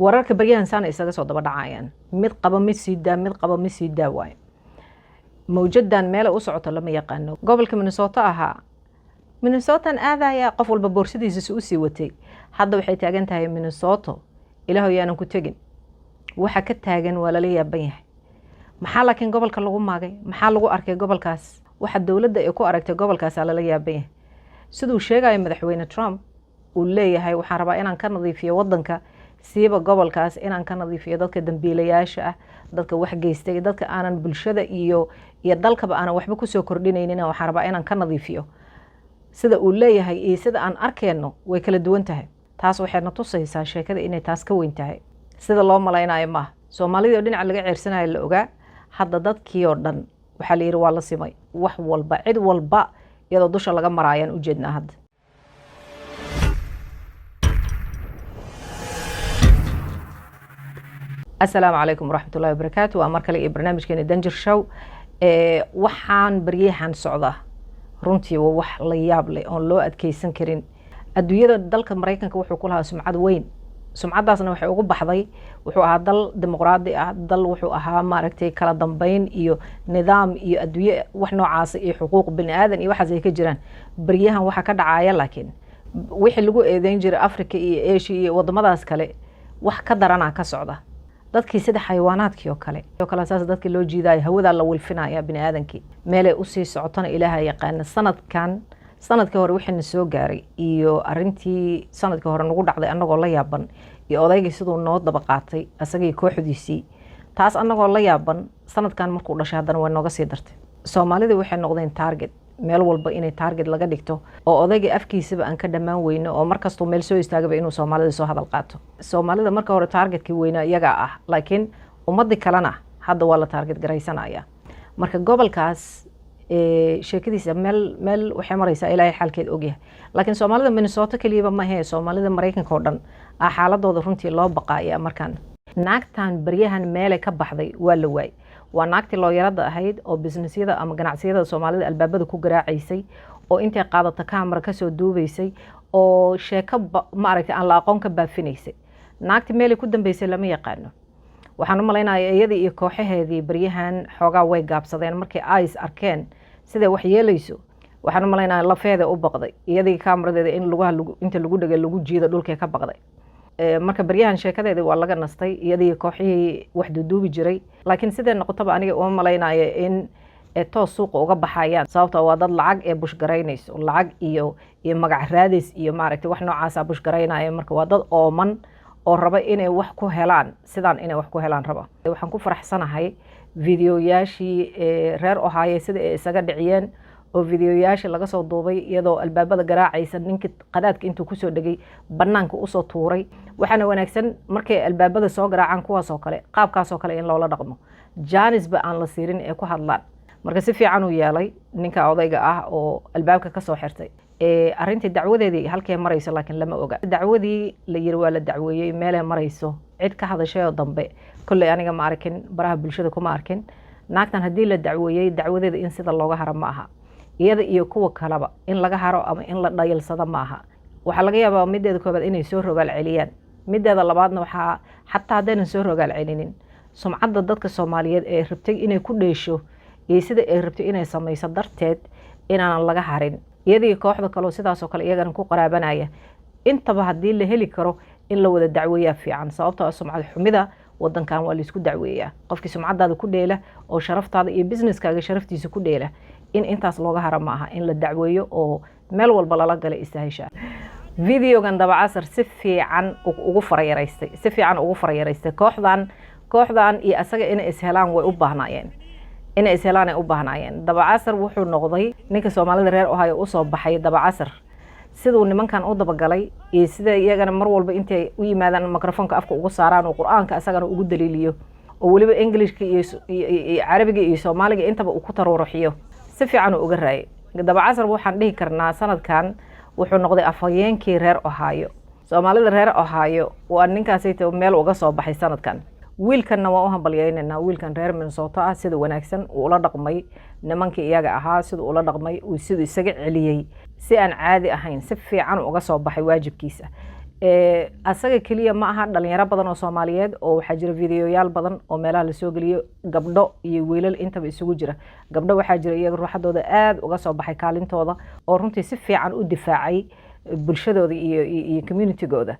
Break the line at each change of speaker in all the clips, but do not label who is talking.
Wararka baryahan saana isaga soo daba dhacayaan, mid qaba mid sii daa, mid qaba mid sii daa waayo. Mawjadan meela u socoto lama yaqaano. Gobolka Minnesota ahaa, Minnesotan aadaya, qof walba boorsadiisa si usii watay. Hadda waxay taagan tahay Minnesota, Ilaahu yaanan ku tegin. Waxa ka taagan waa lala yaaban yahay. Maxaa laakiin gobolka lagu maagay? Maxaa lagu arkay gobolkaas? Waxa dowladda ay ku aragtay gobolkaasaa lala yaaban yahay. Siduu sheegayo Madaxweyne Trump, uu leeyahay waxaan rabaa inaan ka nadiifiyo wadanka, siiba gobolkaas inaan ka nadiifiyo dadka dambiilayaasha ah, dadka wax geystay, dadka aanan bulshada iyo dalkaba aanan waxba kusoo kordhinaynin, waxaan rabaa inaan ka nadiifiyo. Sida uu leeyahay iyo sida aan arkeenno way kala duwan tahay. Taas waxay na tusaysaa sheekada inay taas ka weyn tahay sida loo malaynayo. Maaha Soomaalidii oo dhinaca laga ceersanayo la ogaa. Hadda dadkii oo dhan waxaa la yidhi waa la simay, wax walba, cid walba iyadoo dusha laga maraayaan ujeednaa hadda. Asalaamu calaykum waraxmatullahi wabarakaatu. Waa mar kale iyo barnaamijkeena Danjir Show. Waxaan baryahan socda runtii waa wax la yaab leh oon loo adkeysan karin. Adduunyada dalka Maraykanka wuxuu ku lahaa sumcad weyn. Sumcaddaasna waxay ugu baxday, wuxuu ahaa dal dimuqraadi ah, dal wuxuu ahaa maaragtay kala dambeyn iyo nidaam iyo adduunye wax noocaasa iyo xuquuq bini aadan iyo waxaas ay ka jiraan. Baryahan waxa ka dhacaya laakiin wixii lagu eedeyn jiray Africa iyo Asia iyo wadamadaas kale wax ka daranaa ka socda. Dadkii sida xayawaanaadkii oo kale saas dadkii loo jiidayo, hawadaa la wilfinaya bini aadankii, meelay usii socotona Ilaaha yaqaana. Sanadkan, sanadkii hore wixii soo gaaray iyo arintii sanadkii hore nagu dhacday annagoo la yaaban, iyo odaygii siduu noo daba qaatay asagii kooxdiisii, taas annagoo la yaaban, sanadkan markuu dhashay haddana way nooga sii dartay. Soomaalida waxay noqdeen target, meel walba inay target laga dhigto, oo odayga afkiisaba aan ka dhammaan weyno, oo markastuu meel soo istaagaba inuu Soomaalida soo hadal qaato. Soomaalida marka hore targetkii weynaa iyagaa ah, laakiin ummadii kalena hadda waa la target garaysanaya. Marka gobolkaas sheekadiisa meel waxay maraysaa Ilaahay xaalkeed ogyahay. Laakiin Soomaalida Minnesota keliyaba ma ahee, Soomaalida Maraykanka oo dhan ah xaaladooda runtii loo baqaaya. Markaan naagtan baryahan meelay ka baxday waa la waay. Waa naagtii looyarada ahayd oo businessyada ama ganacsiyada Soomaalida albaabada ku garaacaysay, oo intay qaadato camera kasoo duubaysay, oo sheeko maaragtay aan la aqoon ka baafinaysay. Naagti meelay ku dambeysay lama yaqaano. Waxaan u malaynaya iyadii iyo kooxaheedii baryahan xoogaa way gaabsadeen markay ICE arkeen siday wax yeelayso. Waxaan u malaynaya lafeeda u baqday, iyadii kaamaradeeda in lugaha inta lagu dhegay lagu jiido dhulkay ka baqday. Marka baryahan sheekadeedii waa laga nastay, iyadii kooxihii wax duuduubi jiray. Laakiin sidee noqotaba, aniga uma malaynayo in toos suuqa uga baxayaan, sababtoo waa dad lacag ee push garaynayso, lacag iyo magac raadis iyo maaragtay wax noocaasa push garaynaya. Marka waa dad ooman oo raba inay wax ku helaan, sidaan inay wax ku helaan raba. Waxaan ku faraxsanahay videoyaashii reer Ohio sida ay isaga dhiciyeen, oo videoyaashii laga soo duubay iyadoo albaabada garaacaysa, ninkii qadaadka intuu kusoo dhegay banaanka usoo tuuray. Waxaana wanaagsan markay albaabada soo garaacaan kuwaasoo kale, qaabkaasoo kale in loola dhaqmo, jaanisba aan la siirin ee ku hadlaan. Marka si fiican uu yeelay ninka odayga ah oo albaabka kasoo xirtay. Arrintii dacwadeedii halkee marayso laakiin lama oga. Dacwadii la yiri waa la dacweeyey, meelay marayso cid ka hadashay oo dambe kolley aniga ma arkin, baraha bulshada kuma arkin. Naagtan haddii la dacweeyey, dacwadeeda in sida looga haro ma aha. Iyada iyo kuwa kaleba in laga haro ama in la dhayalsado ma aha. Waxaa laga yaabaa mideeda koobaad inay soo rogaal celiyaan. Mideeda labaadna, waxaa xataa haddaynan soo rogaal celinin, sumcadda dadka Soomaaliyeed ee rabtay inay ku dheesho iyo sida ay rabtay inay samayso darteed inaanan laga harin iyadii kooxda kaleo sidaasoo kale iyagana ku qaraabanaya. Intaba haddii la heli karo in la wada dacweeyaa fiican, sababtoo ah sumcad xumida wadankan waa laisku dacweeyaa. Qofkii sumcadaada ku dheela oo sharaftaada iyo businesskaaga sharaftiisa ku dheela, in intaas looga haro ma aha, in la dacweeyo oo meel walba lala galay istahishaa. Videogan Dabacasar si fiican ugu farayaraystay, si fiican ugu farayaraystay kooxdan iyo asaga inay ishelaan way u baahnaayeen, inay ishelaan ay u baahnaayeen. Dabacasar wuxuu noqday ninka Soomaalida reer Ohio usoo baxay. Dabacasar siduu nimankan u dabagalay iyo sida iyagana mar walba intay u yimaadaan microfoonka afka ugu saaraan oo Qur-aanka isagana ugu daliiliyo, oo weliba Englishka iyo Carabiga iyo Soomaaliga intaba uu ku taruuruxiyo, si fiican uu uga raayay. Dabacasar waxaan dhihi karnaa sanadkan wuxuu noqday afhayeenkii reer Ohio. Soomaalida reer Ohio waa ninkaasayta meel uga soo baxay sanadkan. Wiilkanna waan u hambalyeynaynaa, wiilkan reer Minnesota ah, sida wanaagsan uu ula dhaqmay nimankii iyaga ahaa, siduu ula dhaqmay, uu siduu isaga celiyey si aan caadi ahayn, si fiican uga soo baxay waajibkiisa. Asaga keliya ma aha, dhalinyaro badan oo Soomaaliyeed oo waxaa jira videoyaal badan oo meelaha lasoo geliyo, gabdho iyo wiilal intaba isugu jira. Gabdho waxaa jira iyaga ruuxadooda aada uga soo baxay kaalintooda oo runtii si fiican u difaacay bulshadooda iyo communitygooda.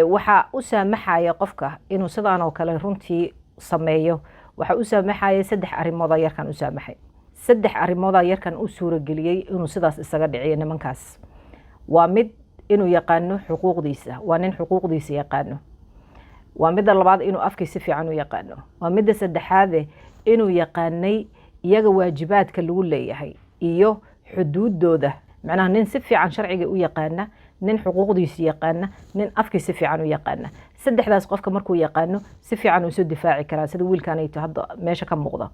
Waxaa u saamaxaya qofka inuu sidaan oo kale runtii sameeyo, waxaa u saamaxaya saddex arrimoodaa yarkan u saamaxay. Saddex arrimoodaa yarkan u suurageliyey inuu sidaas isaga dhiciyo nimankaas. Waa mid, inuu yaqaano xuquuqdiisa, waa nin xuquuqdiisa yaqaano. Waa midda labaad, inuu afkii si fiican u yaqaano. Waa midda saddexaade, inuu yaqaanay iyaga waajibaadka lagu leeyahay iyo xuduudooda. Macnaha, nin si fiican sharciga u yaqaana, nin xuquuqdiisa yaqaana, nin afkii si fiican u yaqaana. Saddexdaas qofka markuu yaqaano, si fiican uu isu difaaci karaa, sida wiilkanayto hadda meesha ka muuqda.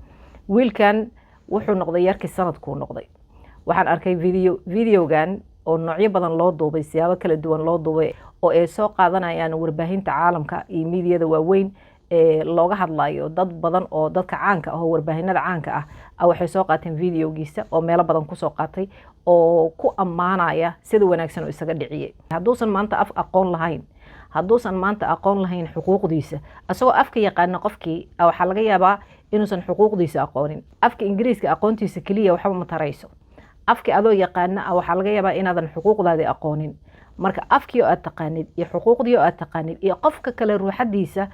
Wiilkan wuxuu noqday yarkii sanadkuu noqday. Waxaan arkay videogan oo noocyo badan loo duubay, siyaabo kala duwan loo duubay, oo ay soo qaadanayaan warbaahinta caalamka iyo miidiyada waaweyn ee looga hadlayo. Dad badan oo dadka caanka ah oo warbaahinada caanka ah waxay soo qaateen videogiisa oo meelo badan kusoo qaatay oo ku ammaanaya sida wanaagsan oo isaga dhiciyey. Hadduusan maanta af aqoon lahayn, hadduusan maanta aqoon lahayn xuquuqdiisa, asagoo afka yaqaana qofkii, waxaa laga yaabaa inuusan xuquuqdiisa aqoonin. Afka Ingiriiska aqoontiisa keliya waxba ma tarayso. Afkii adoo yaqaana ah, waxaa laga yaabaa inaadan xuquuqdaadi aqoonin. Marka afkii oo aad taqaanid iyo xuquuqdii oo aad taqaanid iyo qofka kale ruuxadiisa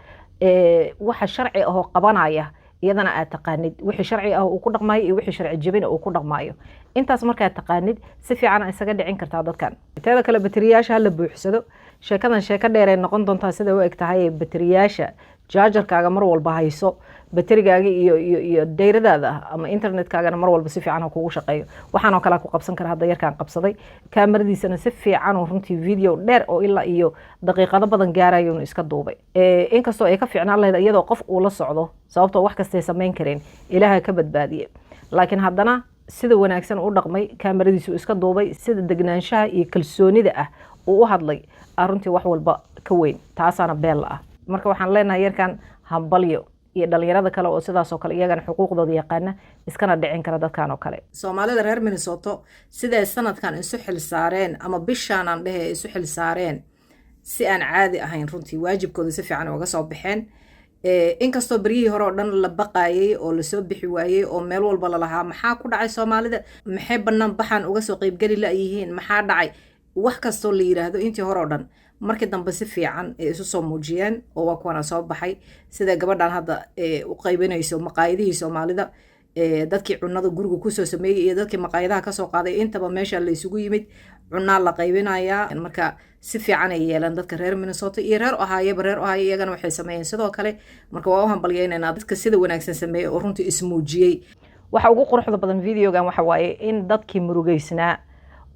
waxa sharci ahoo qabanaya iyadana aad taqaanid, wixii sharci ah uu ku dhaqmaayo iyo wixii sharci jebina uu ku dhaqmaayo, intaas markaad taqaanid, si fiican isaga dhicin kartaa dadkan. Teeda kale, bateriyaasha hala buuxsado. Sheekadan sheeko dheer ay noqon doontaa sida u eg tahay. Bateriyaasha chargerkaaga mar walba hayso, baterigaaga iyo dayradaada ama internetkaagana mar walba si fiican ha kugu shaqeeyo. Waxaan oo kale ku qabsan kara hadda yarkaan qabsaday. Kaamaradiisana si fiican oo runtii video dheer oo ilaa iyo daqiiqado badan gaarayo inuu iska duubay, inkastoo ay ka fiicnaan lahayd iyadoo qof uu la socdo, sababtoo wax kastay samayn kareen, Ilaaha ka badbaadiye. Laakiin haddana sida wanaagsan u dhaqmay, kaamaradiisu iska duubay, sida degnaanshaha iyo kalsoonida ah uu u hadlay, runtii wax walba ka weyn, taasaana beel ah. Marka waxaan leenahay yarkan hambalyo, iyo dhalinyarada kale oo sidaas oo kale iyagana xuquuqdooda yaqaana, iskana dhicin kara dadkan oo kale. Soomaalida reer Minnesota siday sanadkan isu xil saareen, ama bishaanaan dhehe isu xil saareen, si aan caadi ahayn runtii waajibkooda si fiican uga soo baxeen. Inkastoo beryihii hore oo dhan la baqaayay oo lasoo bixi waayey oo meel walba lalahaa, "Maxaa ku dhacay Soomaalida? Maxay banaan baxaan uga soo qeybgeli layihiin? Maxaa dhacay?" Wax kastoo la yiraahdo intii hore oo dhan, markii dambe si fiican ay isu soo muujiyeen oo waa kuwana soo baxay, sida gabadhan hadda u qaybinayso maqaayadihii Soomaalida. Dadkii cunada guriga kusoo sameeyey iyo dadkii maqaayadaha kasoo qaaday intaba meesha la isugu yimid, cunaa la qaybinayaa. Marka si fiican ay yeeleen dadka reer Minnesota iyo reer Ohioba. Reer Ohio iyagana waxay sameeyeen sidoo kale. Marka waa u hambalyeynaynaa dadka sida wanaagsan sameeyey oo runtii ismuujiyey. Waxa ugu quruxda badan videogan waxa waaye in dadkii murugeysnaa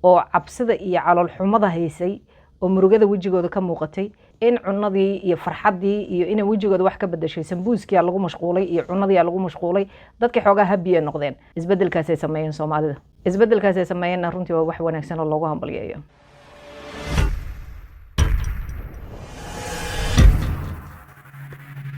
oo cabsida iyo calool xumada haysay oo murugada wejigooda ka muuqatay, in cunadii iyo farxaddii iyo inay wejigooda wax ka bedeshay. Sambuuskiyaa lagu mashquulay iyo cunadiyaa lagu mashquulay, dadkii xoogaa happy ay noqdeen. Isbedelkaasay sameeyeen Soomaalida, isbedelkaasay sameeyeenna runtii waa wax wanaagsan oo loogu hambalyeeyo.